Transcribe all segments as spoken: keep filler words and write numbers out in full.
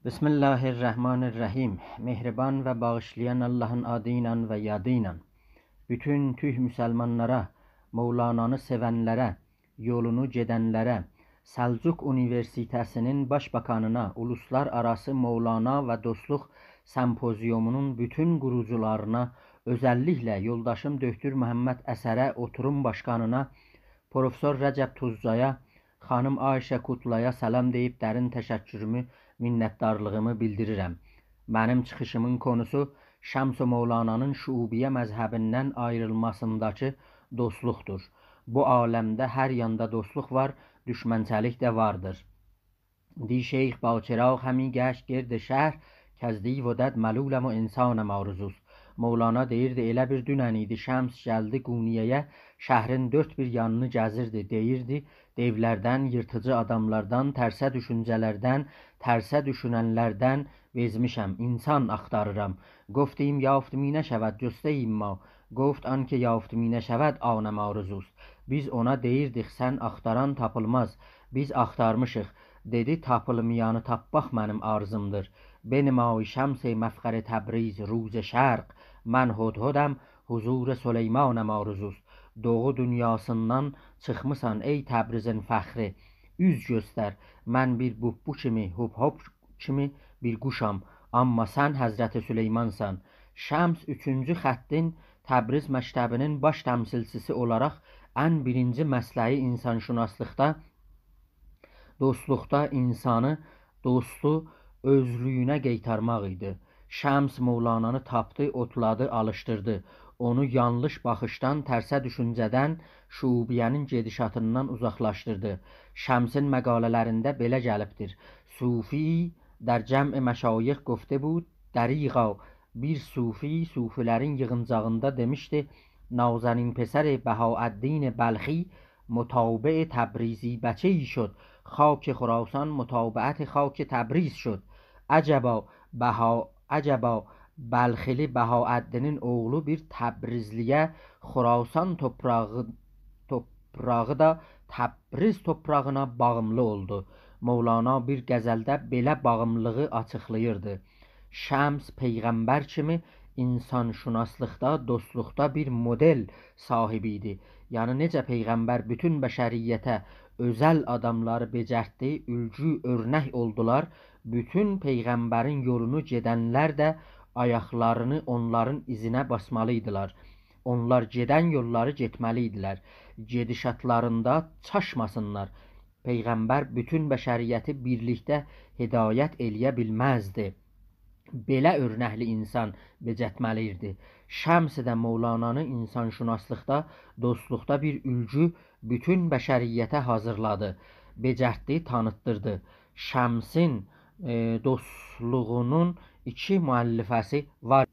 بسم الله الرحمن الرحیم. مهربان و باغیشلایان آللاهین آدی ایله و یادی ایله. بوتون تورک مسلمانلارا، مولانانی سئونلره، یولونو گئدنلره، سلجوق اونیوئرسیته‌سینین باشباکانینا، اولوسلارآراسی مولانا و دوستلوق سمپوزیومونون بوتون قوروجولارینا، اؤزللیکله یولداشیم دوکتور محمد اثره، اوتوروم باشقانینا، پروفسور رجب توزجایا، خانیم عایشه کوتلایا سلام دئییب درین تشکرومو، منتدارلیغیمی بیلدیریرم. منیم چیخیشیمین قونوسو شمس و مولانانین شعوبیه مذهبیندن آیریلماسینداکی دوستلوقدور. بو عالمده هر یاندا دوستلوق وار، دوشمنچیلیک ده واردیر. دی شیخ با چراغ همی گشت گرد شهر، کز دیو و دد ملولم و انسانم آرزوست. مولانا دئییردی، ائله بیر دونن ایدی، شمس گلدی قونیه‌یه، شهرین دؤرد بیر یانینی گزیردی، دئییردی، دئولردن، ییرتیجی آداملاردان، ترسه دوشونجه‌لردن، ترسه دوشوننلردن بئزمیشم، انسان آختاریرام. گفتیم یافت می‌نشود، جسته‌ایم ما، گفت آن که یافت می‌نشود، آنم آرزوست. بیز اونا دئییردیک، سن آختاران تاپیلماز. بیز آختارمیشیق. دئدی، تاپیلمایانی تاپماق منیم آرزیمدیر. بنمای شمس مفخر تبریز روز شرق، من هدهدم، حضور سلیمانم آرزوست. دوغو دونیاسیندان چیخمیسان، ای تبریزین فخری، اوز گؤستر. من بیر بوببو کیمی، هوپ هوپ کیمی بیر قوشام، آمما سن حضرت سلیمانسان. شمس اوچونجو خطین تبریز مکتبینین باش تمثیلچیسی اولاراق ان بیرینجی مسلکی انسان‌شناسلیقدا، دوستلوقدا انسانی، دوستو اؤزلویونه قئیتارماق ایدی. شمس مولانانی تاپدی، اوتلادی، آلیشدیردی. اونو یانلیش باخیشدان، ترسه دوشونجه‌دن، شعوبیه‌نین گئدیشاتیندان اوزاقلاشدیردی. شمسین مقاله‌لرینده بئله گلیبدیر: صوفی در جمع مشایخ گفته بود، دریغا، بیر صوفی صوفی‌لرین ییغینجاغیندا دئمیشدی، نازنین پسر بهاءالدین بلخی متابع تبریزی بچه‌ای شد، خاک خراسان متابعت خاک تبریز شد. عجبا، بها، عجبا، بلخلی بهاءالدینین اوغلو بیر تبریزلی‌یه خراسان توپراغی، توپراغی دا تبریز توپراغینا باغیملی اولدو. مولانا بیر غزلده بئله باغیملیلیغی آچیقلاییردی. شمس پیغمبر کیمی انسان‌شناسلیقدا، دوستلوقدا بیر مدل صاحیبی ایدی. یعنی نئجه پیغمبر بوتون بشریته اؤزل آداملاری بئجرتدی، اولگو، اؤرنک اولدولار، بوتون پیغمبرین یولونو گئدنلر ده آیاقلارینی اونلارین ایزینه باسمالی ایدیلر. اونلار گئدن یوللاری گئتمه‌لی ایدیلر. گئدیشاتلاریندا چاشماسینلار. پیغمبر بوتون بشریتی بیرلیکده هدایت ائله‌یه بیلمزدی. بئله اؤرنکلی انسان بئجرتمه‌لی ایدی. شمس ده مولانانی انسان‌شناسلیقدا، دوستلوقدا بیر اولگو بوتون بشریته حاضیرلادی، بئجرتدی، تانیتدیردی. شمسین، ائ، دوستلوغونون ایکی مؤلفه‌سی وار.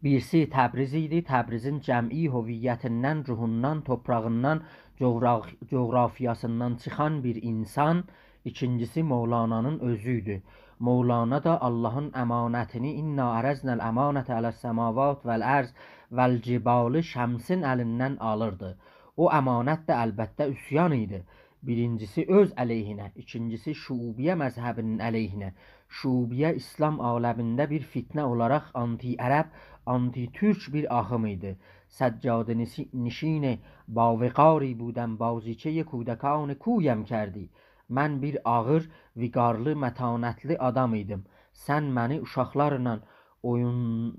بیریسی تبریز ایدی. تبریزین جمعی هویتیندن، روحوندان، توپراغیندان، جغرا، جغرافیاسیندان چیخان بیر انسان. ایکینجیسی مولانانین اؤزو ایدی. مولانا دا آللاهین امانتینی، «إنا عرضنا الأمانة علی السماوات والأرض والجبال»ی شمسین الیندن آلیردی. او امانت ده البته عصیان ایدی. بیرینجیسی اؤز علیهینه، ایکینجیسی شعوبیه مذهبینین علیهینه. شعوبیه ایسلام عالمینده بیر فتنه اولاراق آنتی‌عرب، آنتی‌تورک بیر آخیم ایدی. سجاده‌نشی، نشین باوقاری بودم، بازیچهٔ کودکان کویم کردی. من بیر آغیر، وقارلی، متانتلی آدام ایدیم. سن منی اوشاقلارلا اویون،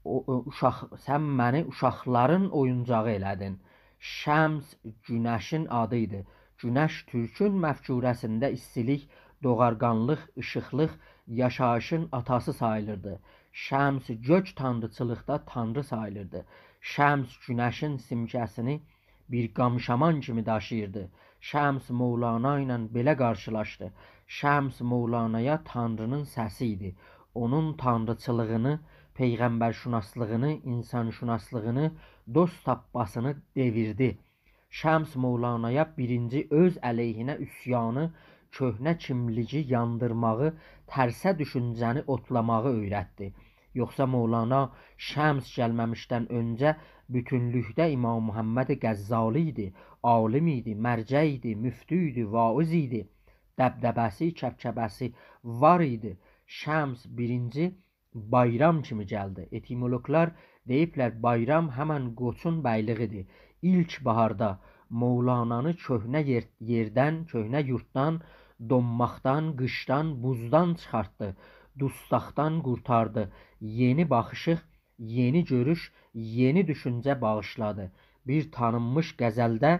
او، او، اوشاق، سن منی اوشاقلارین اویونجاغی ائله‌دین. شمس گونشین آدی ایدی. گونش تورکون مفکوره‌سینده ایستیلیک، دوغارقانلیق، ایشیقلیق، یاشاییشین آتاسی ساییلیردی. شمس گؤک تانریچیلیقدا تانری ساییلیردی. شمس گونشین سیمگه‌سینی بیر قام شامان کیمی داشیییردی. شمس مولانا ایله بئله قارشیلاشدی. شمس مولانایا تانرینین سسی ایدی. اونون تانریچیلیغینی، پیغمبرشناسلیغینی، انسان‌شناسلیغینی، دوست تاپماسینی دئویردی. شمس مولانایا بیرینجی اؤز علیهینه عصیانی، کؤهنه کیملیگی یاندیرماغی، ترسه دوشونجه‌نی اوتلاماغی اؤیرتدی. یوخسا مولانا شمس گلمه‌میشدن اؤنجه بوتونلوکده امام محمد غزالی ایدی، عالم ایدی، مرجع ایدی، مفتی ایدی، واعظ ایدی. دبدبه‌سی، کبکبه‌سی وار ایدی. شمس بیرینجی بایرام کیمی گلدی. ائتیمولوقلار دئییبلر، بایرام همن قوچون بیلیگیدیر. ایلک باهاردا مولانانی کؤهنه یئر-، یئردن، کؤهنه یورددان، دونماقدان، قیشدان، بوزدان چیخارتدی. دوستاقدان قورتاردی. یئنی باخیشیق، یئنی گؤروش، یئنی دوشونجه باغیشلادی. بیر تانینمیش غزلده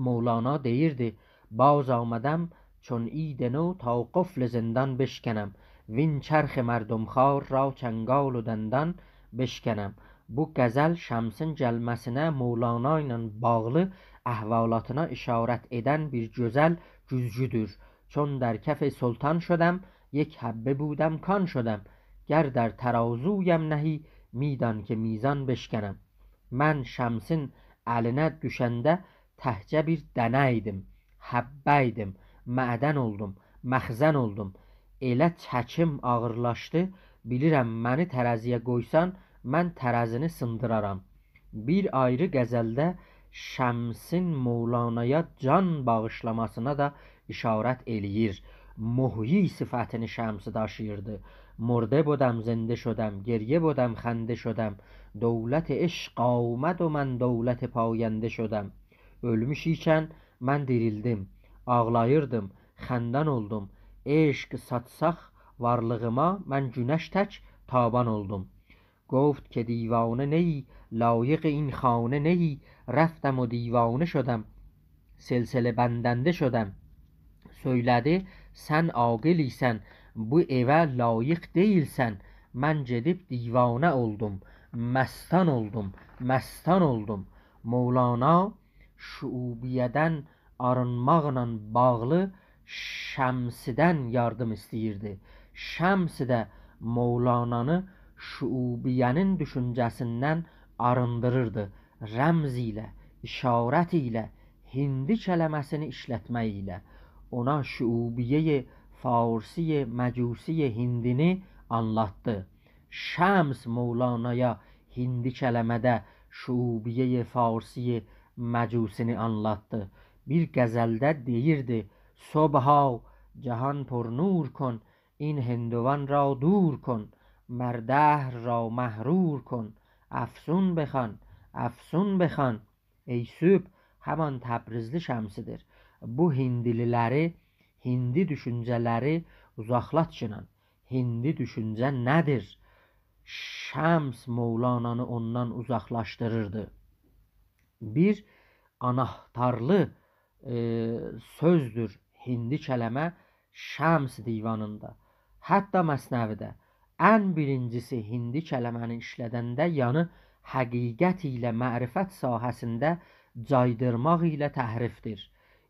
مولانا دئییردی: «باز آمدم چون عید نو تا قفل زندان بشکنم، وین چرخ مردم‌خوار را چنگال و دندان بشکنم.» بو غزل شمسین گلمه‌سینه، مولانا ایله باغلی احوالاتینا اشارت ائدن بیر گؤزل گوزگودور. «چون در کف سلطان شدم، یک حبه بودم کان شدم. گر در ترازویم نهی، می‌دان که میزان بشکنم.» من شمسین الینه دوشنده تکجه بیر دنه ایدیم، حبه ایدیم، معدن اولدوم، مخزن اولدوم. ائله چکیم آغیرلاشدی، بیلیرم منی ترازی‌یه قویسان، من ترازینی سیندیرارام. بیر آیری غزلده شمسین مولانایا جان باغیشلاماسینا دا اشارت ائله‌ییر. محیی صفتینی شمس داشیییردی. «مرده بدم زنده شدم، گریه بدم خنده شدم، دولت عشق آمد و من دولت پاینده شدم.» اؤلموش ایکن من دیریلدیم، آغلاییردیم، خندان اولدوم. عشق ساچساق وارلیغیما، من گونش تک تابان اولدوم. «گفت که دیوانه نهی، لایق این خانه نهی، رفتم و دیوانه شدم، سلسله بندنده شدم.» سؤیله‌دی: «سن عاقل ایسن، بو ائوه لایق دئییلسن.» من گئدیب دیوانه اولدوم، مستان اولدوم، مستان اولدوم. مولانا شعوبیه‌دن آرینماقلا باغلی شمسدن یاردیم ایسته‌ییردی. شمس ده مولانانی شعوبیه‌نین دوشونجه‌سیندن آریندیریردی. رمز ایله، اشارت ایله، هندی کلمه‌سینی ایشلتمک ایله اونا شعوبیه‌ی فارسی مجوسی هندینی آنلاتدی. شمس مولانایا هندی کلمه‌ده شعوبیه‌ی فارسی مجوسینی آنلاتدی. بیر غزلده دئییردی: «صبحا جهان پر نور کن، این هندوان را دور کن، مر دهر را محرور کن، افسون بخوان، افسون بخوان.» ای صبح، همان تبریزلی شمسیدیر. بو هندیلی‌لری، هندی دوشونجه‌لری اوزاقلاتگینان. هندی دوشونجه نه‌دیر؟ شمس مولانانی اوندان اوزاقلاشدیریردی. بیر آناهتارلی، ائ، سؤزدور هندی کلمه شمس دیوانیندا. حتی مثنوی‌ده ان بیرینجیسی هندی کلمه‌نی ایشلدنده، یعنی حقیقت ایله معرفت ساحه‌سینده جایدیرماق ایله تحریفدیر.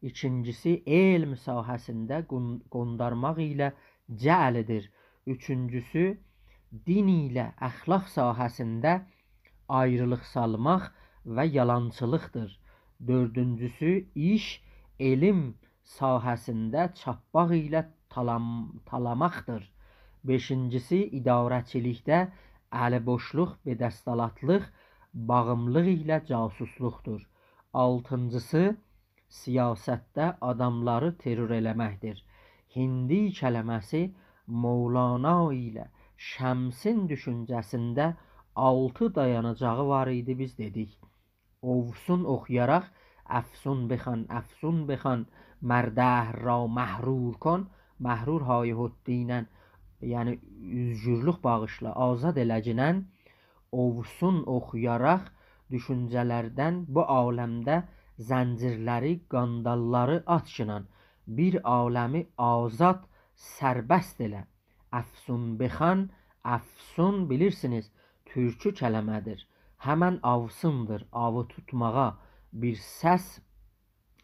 ایکینجیسی علم ساحه‌سینده قون-، قوندارماق ایله جعلدیر. اوچونجوسو دین ایله اخلاق ساحه‌سینده آیریلیق سالماق و یالانچیلیقدیر. دؤردونجوسو ایش، علم ساحه‌سینده چاپماق ایله تالام-، تالاماقدیر. بئشینجیسی اداره‌چیلیکده الی‌بوشلوق، بی‌دستالاتلیق، باغیملیلیق ایله جاسوسلوقدور. آلتینجیسی سیاستده آداملاری ترور ائله‌مکدیر. هندی کلمه‌سی مولانا ایله شمسین دوشونجه‌سینده آلتی دایاناجاغی وار ایدی، بیز دئدیک. اووسون اوخویاراق، «افسون بخوان، افسون بخوان، مر دهر را محرور کن.» محرور های حطی ایله، یعنی اوزگورلوک باغیشلا، آزاد ائله‌گینن، اووسون اوخویاراق دوشونجه‌لردن بو عالمده زنجیرلری، قانداللاری آتگینان، بیر عالمی آزاد، سربست ائله. «افسون بخوان»، افسون بیلیرسینیز، تورکو کلمه‌دیر. همن آوسیندیر، آوی توتماغا بیر سس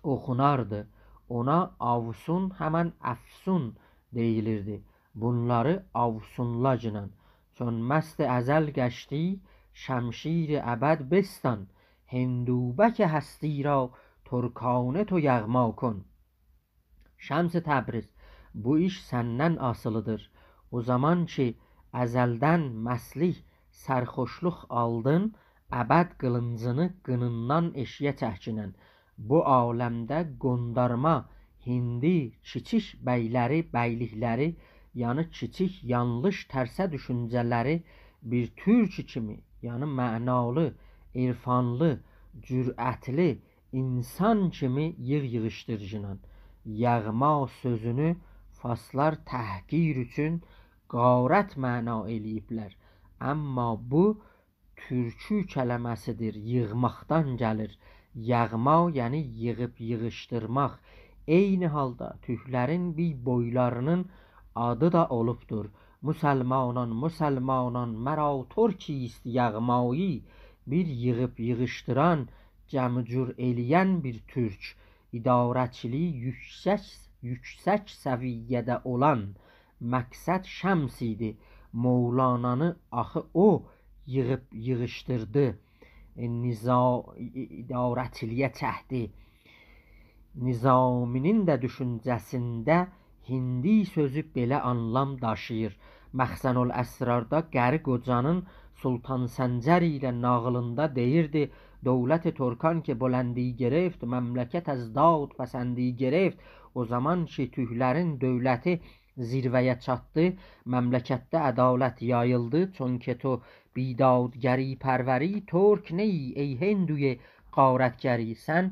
اوخوناردی. اونا آوسون، همن افسون دئییلیردی. بونلاری آوسونلاگینان. «چون مست ازل گشتی، شمشیر ابد بستان، هندوبک هستی را ترکانه تو یغما کن.» شمس تبریز، بو ایش سندن آسیلیدیر. او زامان کی ازلدن مستلیک، سرخوشلوق آلدین، ابد قیلینجینی قینیندان ائشییه چکگینن، بو عالمده قوندارما هندی کیچیک بیگلری، بیگلیکلری، یعنی کیچیک یانلیش، ترسه دوشونجه‌لری بیر تورک کیمی، یعنی معنالی، عرفانلی، جرأتلی انسان کیمی ییغ-ییغیشدیرگینان. یغما سؤزونو فارسلار تحقیر اوچون غارت معنا ائله‌ییبلر. آمما بو تورکی کلمه‌سیدیر، ییغماقدان گلیر. یغما، یعنی ییغیب ییغیشدیرماق. عینی حالدا تورکلرین بیر بویلارینین آدی دا اولوبدور. مسلمانان، مسلمانان، مرا ترکی است یغمایی. بیر ییغیب ییغیشدیران، جمع و جور ائله‌ین بیر تورک. اداره‌چیلیگی یوکسک، یوکسک سویه‌ده اولان. مقصد شمس ایدی. مولانانی آخی او ییغیب ییغیشدیردی. ائ، نظا-، ائ، ائ، اداره‌چیلیگه چکدی. نظامی‌نین ده دوشونجه‌سینده هندی سؤزو بئله آنلام داشیییر. مخزن الاسراردا قاری قوجانین سلطان سنجر ایله ناغیلیندا دئییردی: «دولت ترکان که بلندی گرفت، مملکت از داد پسندی گرفت.» او زامان کی تورکلرین دؤولتی زیروه‌یه چاتدی، مملکتده عدالت یاییلدی. «چون که تو بیدادگری پروری، ترک نه‌ای ای هندوی غارتگری.» سن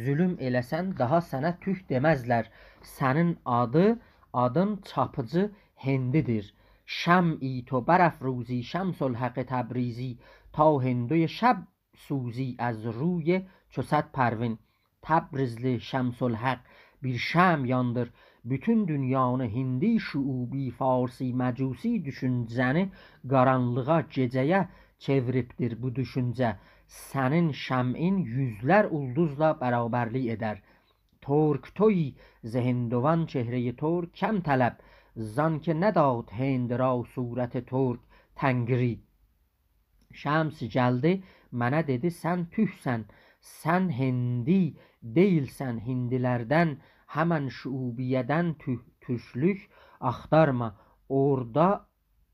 ظلم ائله‌سن، داها سنه تورک دئمزلر. سنین آدی، آدین چاپیجی هندی‌دیر. «شمعی تو برافروزی شمس الحق تبریزی، تا هندوی شب سوزی از روی چو صد پروین.» تبریزلی شمس الحق، بیر شمع یاندیر. بوتون دونیانی هندی، شعوبی، فارسی، مجوسی دوشونجه‌نی قارانلیغا، گئجه‌یه چئویریبدیر بو دوشونجه. سنین شمعین یوزلر اولدوزلا برابرلیک ائدر. «ترک تویی ز هندوان چهرهٔ ترک کم طلب، زان که نداد هند را صورت ترک تنگری.» شمس گلدی، منه دئدی: «سن تورکسن، سن هندی دئییلسن، هندیلردن، همن شعوبیه‌دن تو-، تورکلوک آختارما. اورادا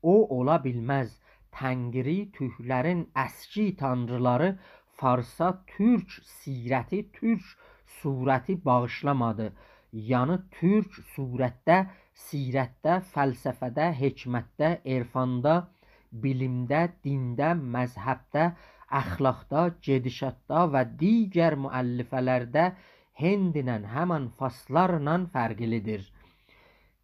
او اولا بیلمز.» تنگری، تورکلرین اسکی تانریلاری، فارسا تورک سیرتی، تورک صورتی باغیشلامادی. یعنی تورک صورتده، سیرتده، فلسفه‌ده، حکمتده، عرفاندا، بیلیمده، دینده، مذهبده، اخلاقدا، گئدیشاتدا و دیگر مؤلفه‌لرده هندله، همن فارسلارلا فرقلی‌دیر.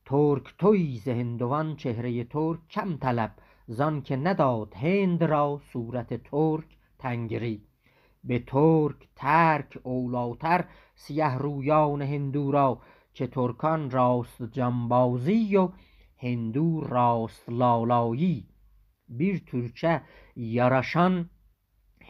«ترک تویی ز هندوان چهرهٔ ترک کم طلب، زان که نداد هند را صورت ترک تنگری.» «به ترک ترک اولی‌تر سیه رویان هندو را، که ترکان راست جانبازی و هندو راست لالایی.» بیر تورکه یاراشان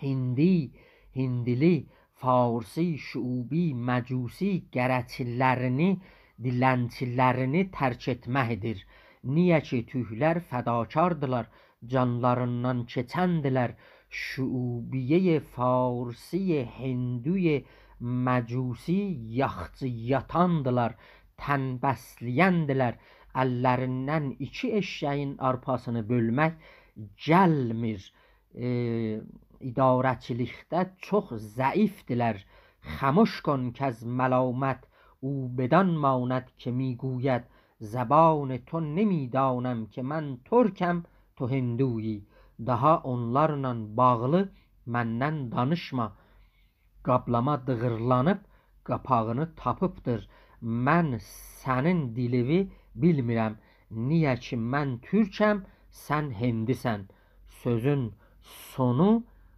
هندی، هندیلی، فارسی، شعوبی، مجوسی قره‌چیلرینی، دیلنچیلرینی ترک ائتمکدیر. نییه کی تورکلر فداکاردیلار، جانلاریندان کئچندیلر. شعوبیه‌ی فارسی، هندوی مجوسی یاخچی یاتاندیلار، تن بسله‌یندیلر. اللریندن ایکی ائششه‌یین آرپاسینی بؤلمک گلمیر. ائ، اداره‌چیلیکده چوخ ضعیفدیلر. «خمش کن کز ملامت او بدان ماند که می‌گوید، زبان تو نمی‌دانم که من ترکم تو هندویی.» داها اونلارلا باغلی مندن دانیشما. قابلاما دیغیرلانیب، قاپاغینی تاپیبدیر. من سنین دیلیوی بیلمیرم. نییه کی من تورکم، سن هندیسن. سؤزون سونو: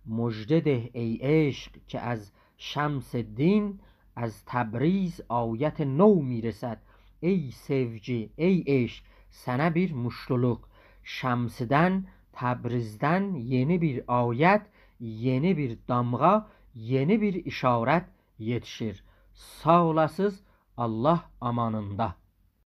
«مژده ده ای عشق که از شمس دین، از تبریز آیت نو می‌رسد.» ای سئوگی، ای عشق، سنه بیر موشتولوق. شمسدن، تبریزدن یئنی بیر آیت، یئنی بیر دامغا، یئنی بیر اشارت یئتیشیر. ساغ اولاسیز، الله آمانیندا.